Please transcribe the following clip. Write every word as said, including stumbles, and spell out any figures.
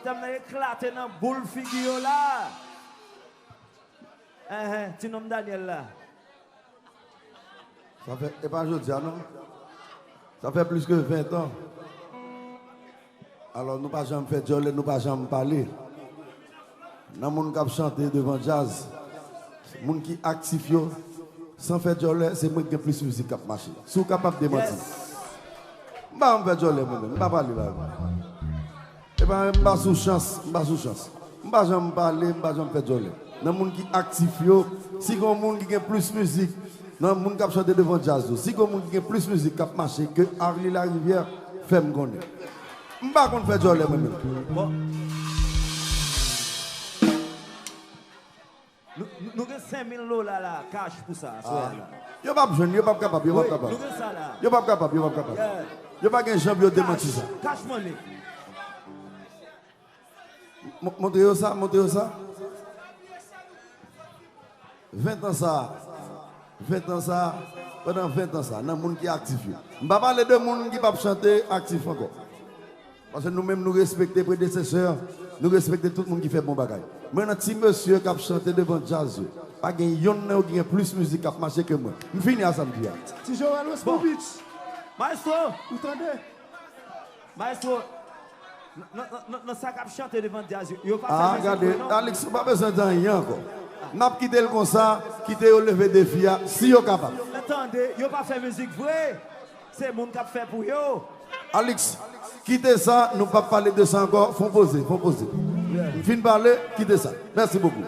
Tèm nan eklate nan boul figi yo la. Enhen, ti nonm Daniel la. Sa fè, e pa jodi a non. Sa fè plis ke ven tan. Alò, nou pa janm fè djòlè, nou pa janm pale. Nan moun k ap chante devan djaz, moun ki aktif yo, san fè djòlè, se mwen ki gen plis mizik k ap mache. Si w kapab demanti. M pa janm fè djòlè mwen menm, m pa pale bagay. E pa m pa sou chans, m pa sou chans. M pa janm pale, m pa janm fè djòlè. Nan moun ki aktif yo, si gen yon moun ki gen plis mizik, nan moun k ap chante devan djaz yo, si gen yon moun ki gen plis mizik k ap mache ke Arly Larivière, fè m konnen. M pa konn fè djòlè mwen menm. Bon. Nou, nou, nou gen senk mil dola la, cash pou sa, aswè a la. Yo p ap jwenn, yo p ap kapab, yo p ap Wi, kapab. Nou gen sa la. Yo p ap kapab, yo p ap kapab. Yeah. Yo pa gen jan pou yo demanti sa. Cash money. Mo- Montre yo sa, montre yo sa. Ven tan sa, ven tan sa, pandan ven tan sa, nan moun ki aktif yo. M pa pale de moun ki p ap chante aktif ankò. Paske nou menm nou respekte predesesè, nou respekte tout moun ki fè bon bagay. Men nan ti mesye k ap chante devan djaz yo, pa gen yonn nan yo ki gen plis mizik k ap mache ke mwen. M fini a sa m di a. Ti Joel Westmovitch, Maestro, ou tande? maestro, nan, nan, nan, nan sa k ap chante devan djaz yo, yo pa fè Ah, mizik gade, vre, non? Alix, ou pa bezwen di anyen ankò. N ap kite l konsa, kite yo leve defi a, si yo kapab. Men tande, yo pa fè mizik vre. Se moun k ap fè pou yo. Alix, kite sa, nou p ap pale de sa ankò. Fon poze, fon poze. M fin pale, kite sa. Mèsi bokou.